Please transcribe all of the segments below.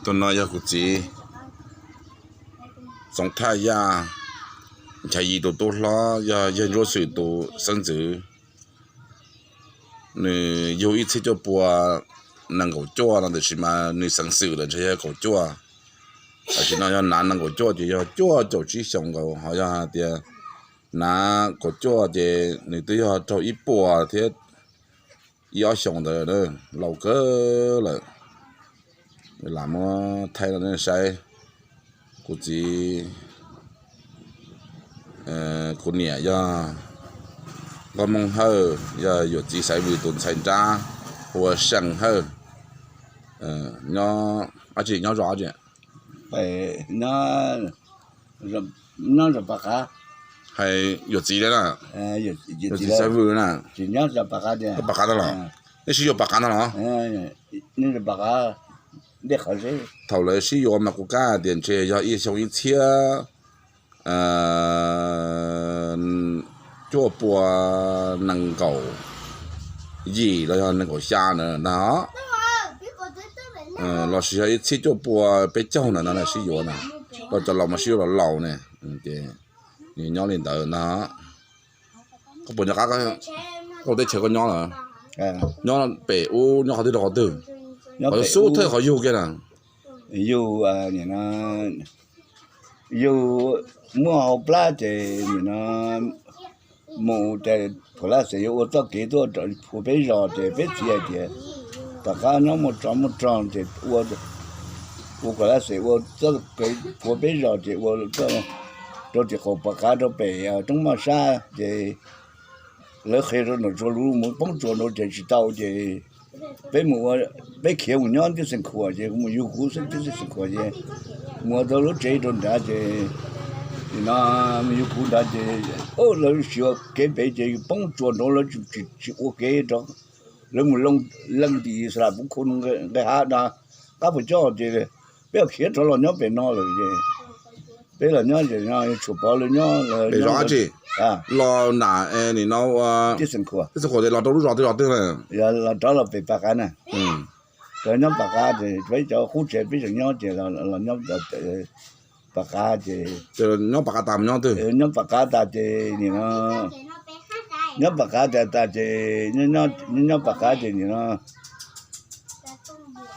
Tus no yog kuv txiv Txoov Thaj Yaj, Nchaiv Yim tus tub hlob, yog Yawg Ntsuab Xwm tus xeeb ntxwv. Nws yug ib txhiab cuaj pua nees nkaum cuaj no, tiam sis mas nws xeev xwm lawm ntshe yog kaum cuaj. Tam sim no yog nav nees nkaum cuaj ces yog cuaj caum tsib xyoos nkaus, ho yog hais tias nav kaum cuaj ces nws twb yog raug ib puas thiab ib ob xyoos ntawd, laus kawg lawm. Lam muab thaij rau nej saib. Kuv txiv, kuv niam yog Nkauj Hmoob Hawj, yog yuam txiv Xaiv Vwm tus ntxhais nrab, hu ua Seej Hawj. Nyob, dab tsi nyob zos dab tsi? Nyob zos Pam Qav. Hais yuam txiv na, yuam txiv Xaiv Vwm na. Pam Qav no los? Nej sib yuav Pam Qav no los? Thaum lawv sib yuav mas kuv kam tias ntshe yog ib xyoo ib txhiab cuaj pua nees nkaum yim los yog nees nkaum xya na, los sis yog ib txhiab cuaj pua peb caug na no sib yuav na. Los cov laus mas sib yuav los laus ne, ces nws nyob li ntawd na. Koj puas nco qab koj teb chaws koj nyob lawm? Nyob pem ub nyob qhov twg rau qhov twg? Qhov xub thawj qhov yug kiag na. Yug, yug muaj hauv plab ces nim no mus ces phuam laj xes yuav ua txoj kev tuaj phua peb zos ces peb txiv hais tias tom qab nyob muaj tsov muaj rog ces ua, ua phuam laj xes ua txoj kev phua peb zos ces ua rau tim qaum Pam Qav rau pem roob moj sab ces lawv qhia rau nom tsua lus mus poob tsuas nraud ces tsis tau ces peb mus ua, peb khiav mus nyob teb Xeev Khuam ces mus yug kuv xwb teb Xeev Khuam ces mus ua tau lub tsev rau nrad ces nim no mus yug kuv nrad ces lawv siv kev pem ces poob tsuas nraud lawv tsis ua kev rau, lawv mus leej tim Xas Las Puv Khu nqe hav no qab puas coj ces peb khiav rov los nyob pem no lawm ces peb los nyob ces tshuav pov lawv nyob. Pem zos dab tsi? Los nram nim no teb Xeev Khuam, teb Xeev Khuam ces los rau lub zos twg zos twg na? Los rov los pem Pam Qav na. Cov nyob Pam Qav ces peb cov qub tsev peb tseem nyob ces los nyob Pam Qav ces nyob Pam Qav tas mus nyob twg? Nyob Pam Qav tas ces nim no nyob Pam Qav tas tas ces nyob Pam Qav ces nim no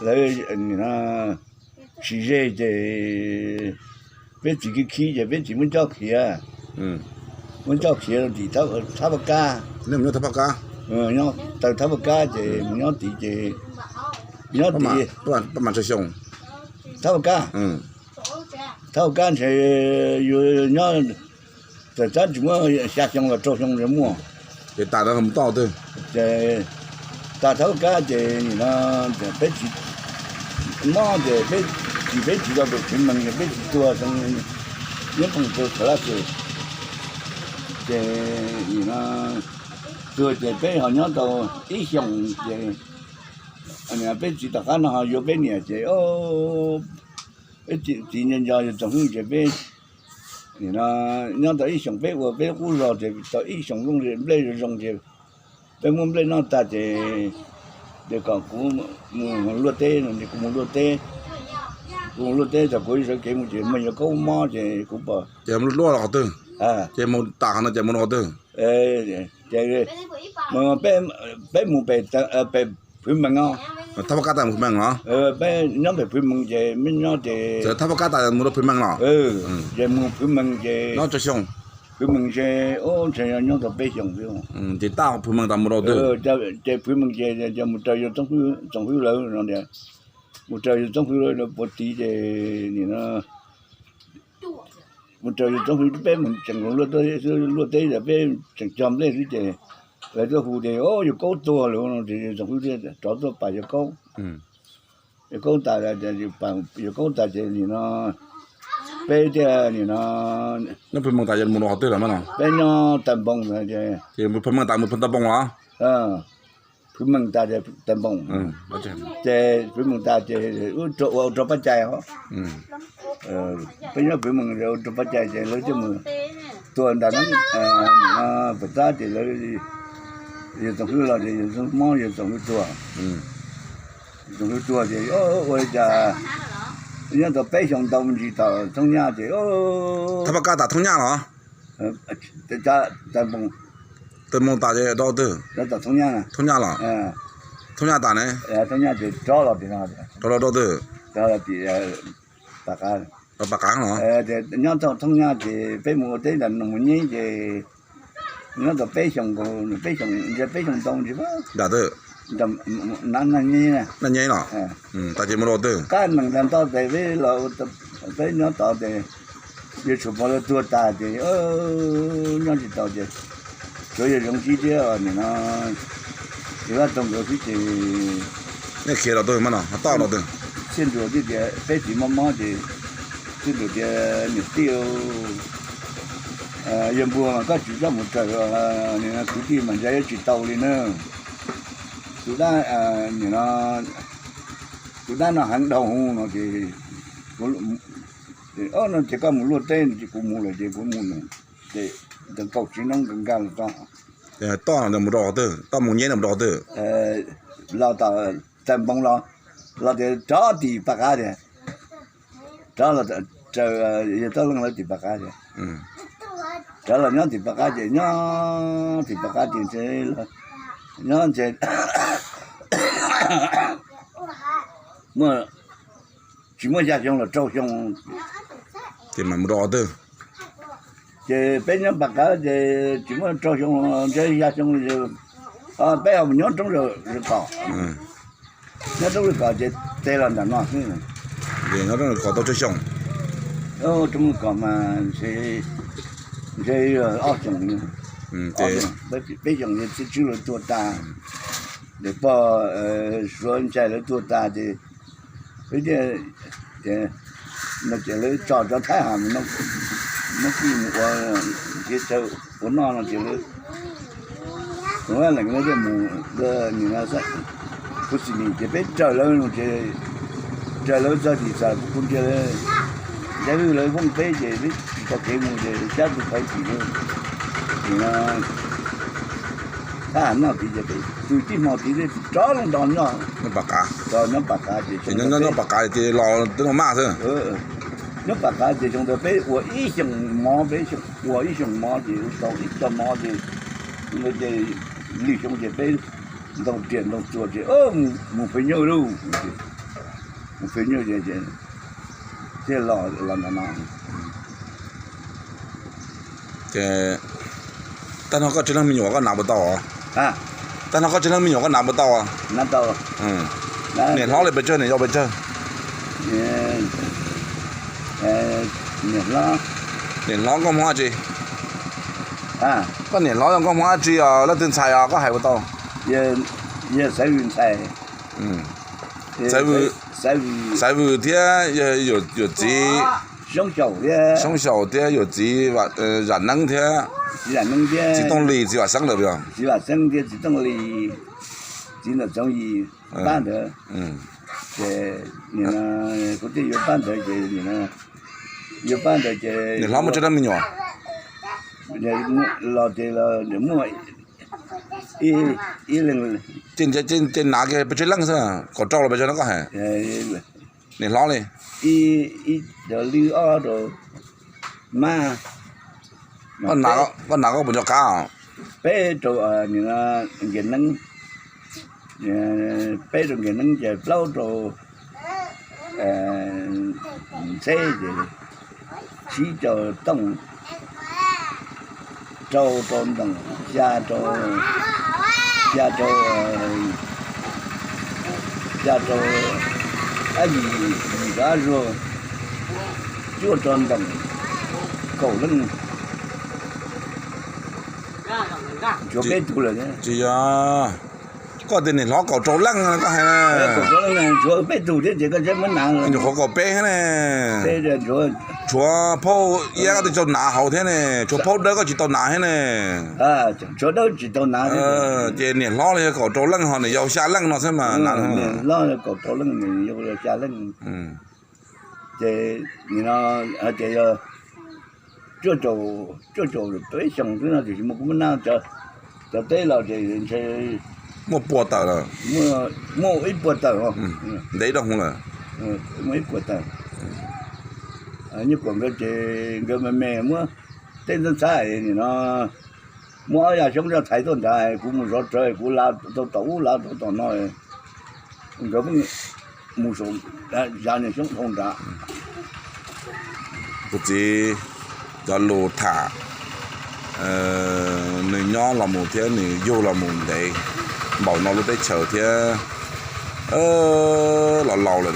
lawv nim no siv ze ces peb txiv khib khib ces peb txiv muab coj khiav, muab coj khiav rau tim Thab Paj Kab. Nyob taw Thab Paj Kab ces mus nyob tid ces nyob tid. Thab Paj Kab, Thab Paj Kab ntshe yuav nyob txawm tsab tsis muaj xya xyoo los rau xyoo muaj. Ces tas mus toj twg? Ces tas Thab Paj Kab ces nim no peb txiv mob ces peb txiv, peb txiv tau pem Phwv Mees ces peb txiv tuag, nyob phooj tau Phuam Laj Xwm ces nim no tuag ces peb ho nyob tau ib xyoos ces peb txiv tom qab no ho yuav peb niam ces peb txiv nco nco yog tsoom hwj ces peb nim no nyob tau ib xyoos peb ua peb lub qub zos ces tau ib xyoos zoo nplej zoo zoo ces peb muab nplej noj tag ces, ces kom kuv mus luaj teb no ces kuv mus luaj teb. Kuv mus luaj teb thaum kuv sawv kev mus ces muaj yawg Kaub mob ces kuv pom. Ces mus luaj los qhov twg? Ces mus tas qhov no ces mus rau qhov twg? Ces peb mus pem Phwv Mees os. Thab Paj Kab tas mus Phwv Mees los? Peb nyob pem Phwv Mees ces peb nyob ces Thab Paj Kab tas mus rau Phwv Mees los? Ces mus Phwv Mees ces nyob tsawg xyoo? Phwv Mees ces ntshe nyob tau peb xyoos. Ces tas Phwv Mees tas mus rau twg? Ces Phwv Mees ces mus raws yawg Txoov Hwj lawv no tias, mus raws yawg Txoov Hwj lawv puag tid ces nim no mus raws yawg Txoov Hwj peb mus tseem luaj teb, peb tseem cog nplej xwb ces lawv tuaj hu tias yawg Kaub tuag lawm no ces yawg Txoov Hwj thiaj rov tuaj pam yawg Kaub. Yawg Kaub tas, yawg Kaub tas ces nim no peb thiaj nim no nyob Phwv Mees tas mus rau qhov twg lawm no? Peb nyob Tawm Npoos ces Phwv Mees tas mus Tawm Npoos los? Phwv Mees tas ces Tawm Npoos, ces Phwv Mees tas ces ua rau Paj Cai os. Peb nyob Phwv Mees ua rau Paj Cai ces lawv thiaj mus tua nram Pem Tab ces lawv, yawg Txoov Hwj los ces yawg Txoov Hwj mob yawg Txoov Hwj tuag. Yawg Txoov Hwj tuag ces ua li cas Nyob tau peb xyoos ntau me ntsis tom Thoob Nyab ces, Thaj Paj Kab tas Thoob Nyab los? Tais Npoo tas ces rau twg? Thoob Nyab los? Thoob Nyab tas ne? Rov los rau twg? Rau Paj Kab los? Nyob tau Thoob Nyab ces peb mus ua teb nram Noog Mus Nyeb ces nyob tau peb xyoos nkaus, peb xyoos, peb xyoos ntau ntsis. Nram twg? Naj Nyeb los? Tas ces mus rau twg? Qab nees tas nto tes peb los, peb nyob tod ces yawg Tshuas Pov lawv tuag tas ces nyob tsis tau ces tsuav yawg Zoov Tsib thiab nim no yawg Vaj Toog nkawd xwb ces nej khiav los twg mas no toj los twg? Txhiaj Nruas thiaj tias peb txiv mob mob ces Txhiaj Nruas tias niam tij, yawg Npuag mas koj tsis txhob mus raws, nim no kwv tij mas ntsa yuav tsis tau li na. Tus dab, nim no tus dab no heev dhau hwv no ces, no ces koj mus luaj teb no ces kuv mus lawm ces kuv mus no ces ntawd kaum tsib hnub nkag nkag los txog. Toj mus rau qhov twg? Toj Mus Nyeb no mus rau qhov twg? Los tom Txais Npoo los, los tias rov tim Paj Kab tias, rov los raws yawg Toj Leej lawv tim Paj Kab tias, rov los nyob tim Paj Kab ces nyob tim Paj Kab ces nyob ntshe muaj, tsis muaj xya xyoo los rau xyoo. Ces mam mus rau qhov twg? Ces peb nyob Paj Kab ces tsis muaj rau xyoo, ntshe xya xyoo, peb ho mus nyob roob Zam Kom. Nyob roob Zam Kom ces tes los nram no xwb. Nyob roob Zam Kom tau tsawg xyoo? Roob Zam Kom mas ntshe ob xyoos, peb xyoos txiv tswb lawv tuag tas, pog Suav Nchai lawv tuag tas ces peb no ces lawv tso cov Thaib Ham mus noj, noj kij mus ua kev chaw ua noj no ces lawv, leej lawv thiaj mus, kuv xim nis ces peb raws lawv no ces raws lawv txog tim Xam Kuv Ntiag, Nchai Vwj lawv vooj peb ces peb tsis tau kev mus ces xyab tus tau tim lawv, nim no Thaib Ham noj tid ces peb tus tib hmo tid rov los nto nyob, nyob Paj Kab ces, nyob Paj Kab ces los maj xwb. Nyob Paj Kab ces xyoo ntawd peb ua ib xyoos mov, peb ua ib xyoos mov ces tau ib co mov ces, ces lwm xyoo ces peb ntau riam ntau txuas ces mus fem nyuj lauj, mus fem nyuj ces thiaj los los ntawm no. Ces tag nrho koj tsawg leej me nyuam koj hnav puas tau? Tag nrho koj tsawg leej me nyuam koj hnav puas tau? Niam hlob li pes tsawg, niam yau pes tsawg? Niam hlob nkauj Hmoob dab tsi? Koj niam hlob yog nkauj Hmoob dab tsi os, leej twg ntxhais os koj hais puas tau? Xaiv Vwm ntxhais. Xaiv Vwm thiab yawm txiv Xyoob Xyaum thiab yawm txiv Zam Neeb thiab txiv Tooj Lis, txiv Vam Xeeb lawm puas yog? Txiv Vam Xeeb thiab txiv Tooj Lis, txiv ntawm Txoov Yim pab ntawd. Ces kuv thiaj yuav pab ntawd ces, yuav pab ntawd ces niam hlob muaj tsawg leej me nyuam? Los ces muaj ib leeg. Ces hnav kiag pes tsawg leej xwb, kaum rau los pes tsawg no koj hais? Niam hlob li. Ib rau lwj ob rau mab. Koj hnav koj puas nco qab? Peb rau Nkias Neeb, peb rau Nkias Neeb ces plaub rau Ntxheb ces tsib rau Tooj, rau rau Ntoos, xya rau, xya rau, xya rau Ab Yim, yim rau Ab Zuag, cuaj rau Ntoos, kaum leej. Tsis yog, koj tias niam hlob kaum rau leej koj hais, tshuav peb tug thiab ces koj tseem muab hnav, nyuam qhuav kaum peb thiab ne. Tshuav phauj iab koj tsis tau hnav hauv thiab ne, tshuav phauj dawb koj tsis tau hnav thiab ne. Tshuav dawb tsis tau hnav. Ces niam hlob li yog kaum rau leej ho niam yau xya leej no xwb mas. Niam hlob kaum rau leej, niam yau xya leej. Ces nim no ces yog cuaj caum, cuaj caum peb xyoos xwb no tiam sis mas kuv muab naj cov teb los ces ntshe muaj pua tawm lawm, muaj ib puas tawm, ntev ib rau hmo lawm, muaj ib puas tawm. Nyuj Kuam nkawd ces nkawd me me muab tej ntxhab ntxhab nim no muab ob yav xyoob zaj thaiv tuaj nrad, kuv mus zov rawv kuv la tau tom ub la tau tom no, nkawd mus saum yav niag xyoob dhau nrad. Kuv txiv cov lus tham, nws nyob los mus thiab nws yug los mus ntev npaum no lub teb chaws thiab, los laus lawm,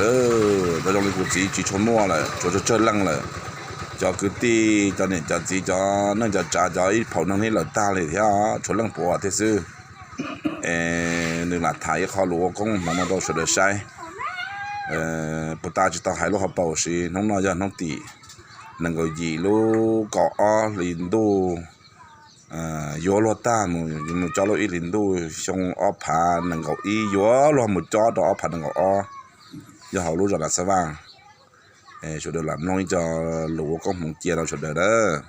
zoo li kuv txiv tsis tshua muaj lawm, tshuav tsawg tsawg leej lawm. Cov kwv tij, cov niam cov txiv, cov neej cov tsav, cov ib phaum neeg neb lawm tag li thiab, tshuav leej puav thiab xwb. Es nws lam tham ib qho lus ua koob hmoov no rau sawv daws saib. Puas tas tsis tau hais lub hauv paus, sis hnub no yog hnub tim nees nkaum yim lub kaum ob hli ntuj, yuav luag tag mus, mus cob lub ib hlis ntuj xyoo ob phav nees nkaum ib, yuav luag mus cob rau ob phav nees nkaum ob, yog hauv lub zos Nas Xav Vaj. Sawv daws lam mloog ib co lus ua koob hmoov cia rau sawv daws nawb.